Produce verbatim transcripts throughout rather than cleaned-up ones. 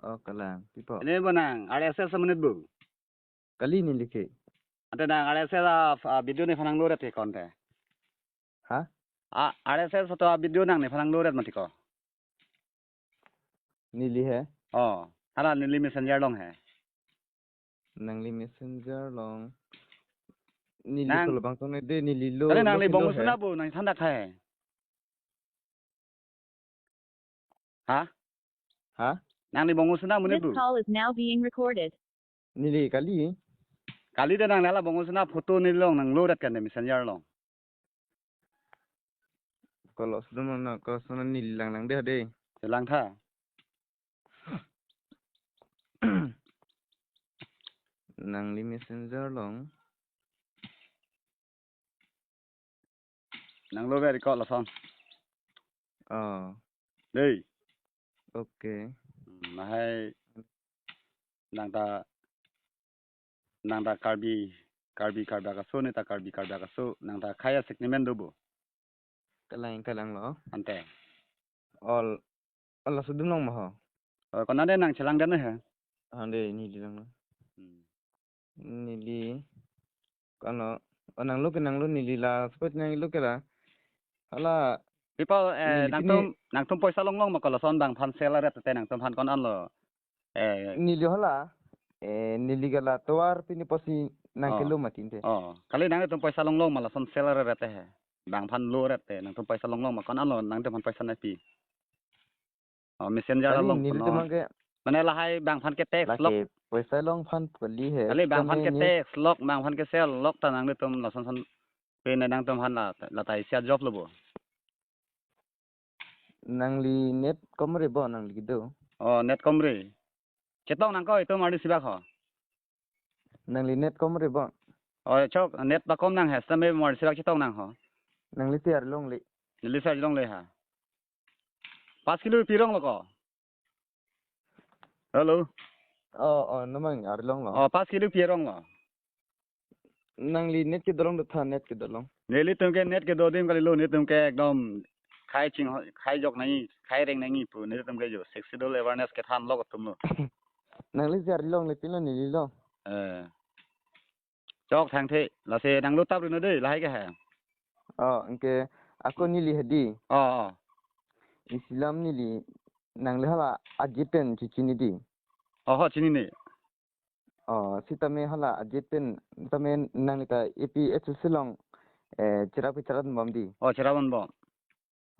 Oh, kalang. Pipo. Ini bo nang, R S S amonit bo. Kali neli ke. Ante nang R S S a, a video nephan nanglo ret ke konte. Ha? A, R S S ato a video nang nephan nanglo ret mati ko. Neli he? Oh, hala neli messenger along he. Nangli messenger along. Neli Nang- solo bang tong de neli lo. Kali lo nangli ke lo bongo he. Suna bo nang thandak hai. Ha? Ha? Nangli bongo suna amonit This bo. Call is now being recorded. Neli kali. Kali de nang hala bongo suna photo neli along nanglo ret kan de messenger along. Kalau sudah mana kalau sana neli langlang deh deh. Langtha. Nangli messenger along. Nanglo be record lason. Oh. Dei. Okay. Hmm, lahai nang ta nang ta Karbi Karbi Karbi akaso ne ta Karbi Karbi akaso nang ta khei asik ni men do bo. Kalang kalang lo. Ante. All all laso dum long ma ho. Oh, kona de nang chelang den he. Ande neli lang lo. Hmm. Neli kano oh, nanglo ke nanglo neli la support nanglo ke la. Hala People eh neli nangtum pini nangtum poisa longlong ma ko lason bang phan sel ret te nangtum phan kon anlo. Eh neli hala eh neli gala tovar pini posi nang Oh. Kelo mati ante. Oh, kali nangtum poisa longlong ma lason sel ret te he. Bang phan lo ret te nangtum poisa longlong ma kon anlo nangtum phan poisa nangpi. Oh, messenger kali along neli kono. Temang ke Mane lahai bang phan ke text lok. Lake poisa long phan pali he. Kali bang phan ke text lok, bang phan ke sel lok ta nangtum lason son. Pe ne nangtum phan la la ta isi a job lo bo. Nangli net komre bo nangli kedo. Oh, net komre. Chetong nang ko itum ardi sibak ho. Nangli net komre bo. Oh, chok net ba kom nang he, same mo sibak chetong nang ho. Nangli tiar longle. Neli sa longle ha. Pas kilo pi rong lo ko. Hello. Oh, oh, namang arlong lo. Oh, pas kilo pi rong lo. Nangli net kedo long do tha net kedo long. Nelitum ke net kedo adim kali lo, netum ke ekdom khai ching khai jok nangji, khai reng nangji pu netum ke jo sixth schedule awareness kethan lo atum lo. Nangli jar longle pilo neli lo. Eh. Chok thangthe lasi nanglo tap rino dei lahai ke he. Oh, anke ako neli hedi. Oh, oh. Isi alam neli nangli hala Ajit pen chichini di. Oh, ho chinine. Oh, sitame hala Ajit pen tame nangli ta A P H L C along eh cherap cherap bom di. Oh, cherap bom.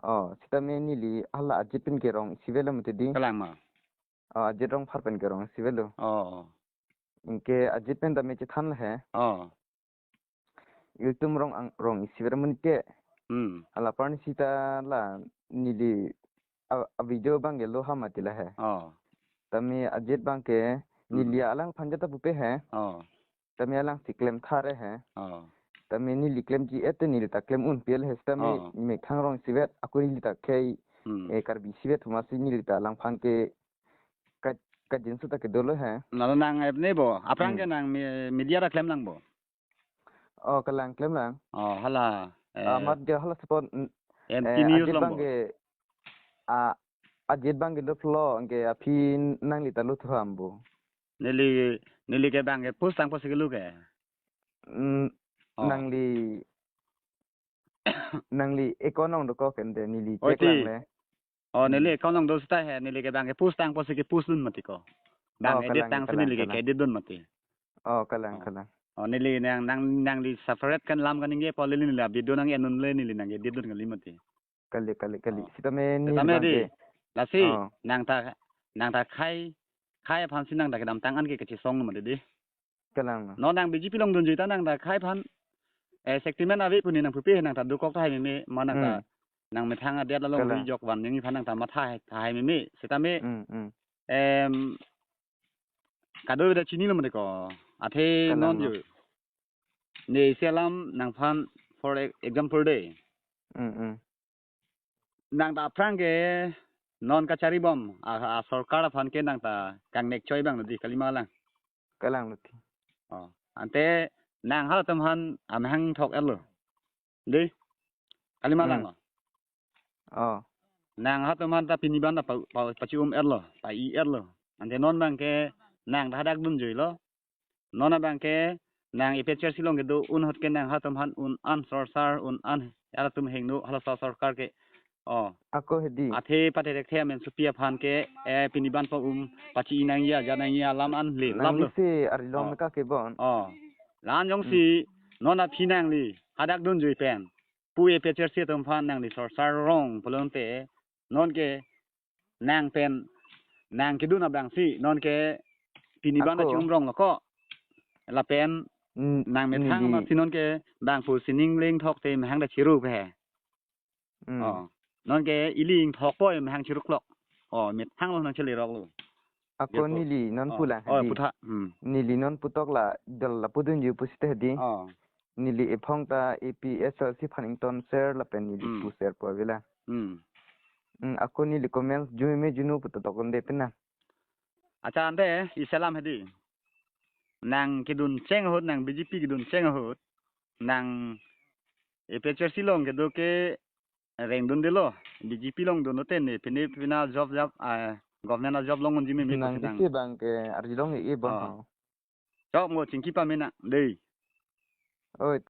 Oh, sitame neli hala Ajit pen ke rong isi avelo mati di. Kalang ma. Oh, Ajit Rongphar pen ke rong isi avelo. Oh. Anke Ajit pen tame chethan he. Oh. Ilitum rong ang rong isi avelo mati ke. Hmm. Hala apar ni sita la neli a, a video bang ke lo ha mati la he. Oh. Tame Ajit bang ke neli alangphan jata pupe he. Oh. Tame alang si klem thare he. Oh. Tame neli klemji et te neli ta klem un P L he tame Oh. Methang rong isivet ako neli ta khei Hmm. eh Karbi isivet humasi neli ta alangphan ke ka kajinsu ta kedolo he. Nalo nang ep ne bo. Aphrang ke Hmm. Nang me- media ra klem lang bo. Oh, kalang klem lang. Oh, hala. Eh, Amat ke hala support n- M T eh, News Ajit long bang bo. Ke a Ajit bang ke doplo ke aphi nangli ta lo thuam bo. Neli neli ke bang ke post tang posi kelo ke. Mm, Oh. Nangli nangli account along dokok ente neli Oi, check ti. Lang le. Oh, neli Hmm. Account along do sita he, neli ke bang ke post tang posi ke post dun mati ko. Bang Oh, edit kalang, tang si kalang, neli ke kalang. Edit dun mati. Oh, kalang, Oh. Kalang. Oh, neli nang nang nangli separate kan lam kan ningje po neli neli video nang enun le neli nang edit dun kali mati. Kali, kali, kali. Oh. Sitame ni Sitame bang di. Ke. Lasi Oh. Nang ta nang ta khei khei aphan si nang ta kedamtang an ke kachesong mati di. Kalang. No nang B J P along dunji ta nang ta khei aphan eh shaktiman ave pu ne nang pupe nang ta dokok ta hai meme ma nang ta Hmm. Nang methang adet along Kalang. Ri jok van ningji aphan nang ta matha hai, hai meme sitame Hmm, hmm. Em kado da chinilo mati ko. Athe Kalang non no. Jo. Ne isi alam nangphan for e- example de. Hmm, hmm. Nang ta aphrang ke non kachari bom a, a sorkar aphan ke nang ta kangnek choi bang di kalima lang. Kalang lo ti. Oh, ante nang halatum aphan amahang thok etlo. Di? Kalima lang Hmm. Lo. Oh. Nang halatum aphan ta pini ban ta pa, pa, pachi-um etlo, pa-i etlo. Ante non abang ke nang ta hadak dunjuilo. Non abang ke nang A P H L C along kedo un ahut ke nang halatum aphan un-an, sorsar un-an, halatum hingno, hala sor-, sorkar ke. Oh. Ako hedi. Athe pathekthe amen supi aphan ke, eh, pini ban pa um pachi nangji, ja nangji alam an le, lam lo. Nangli si arilong Oh. ka kebon. Oh. La-an jongsi, non aphi nangli hadak dunjui pen pu A P H L C atum aphan nangli sorsar rong pulote, non ke nang pen, nang kedun abang si, non ke pini ban Ako. achum rong lo ko. Lapen, Mm, nang methang neli. ma si non ke bang pu sining lengthok te mehang da chiru pe. Mm. Oh. Non ke ili ingthok po mehang chiruk lok. Oh, methang lo nang chili rok lo. Ako Jako. neli non Oh. pulang Oh, hedi. putha. Hmm. Neli non putok la dal la pudunju pusita hedi. Oh. Neli ephong ta A P H L C aphan ingtonser lapen neli Hmm. puser po avela. Hmm. Hmm, ako neli comments jumeme junu putok onde pena. Acha ante iselam hedi. Nang kedun cheng ahut, nang B J P kedun cheng ahut. Nang A P H L C along kedo ke rengdundelo. B J P along dunlote ne pine pina job job, ah, government a job long unji meme Nang pusi nang. disi abang ke arilong e e bon Oh. ho. Chok mo chingki pamena dei. Oi.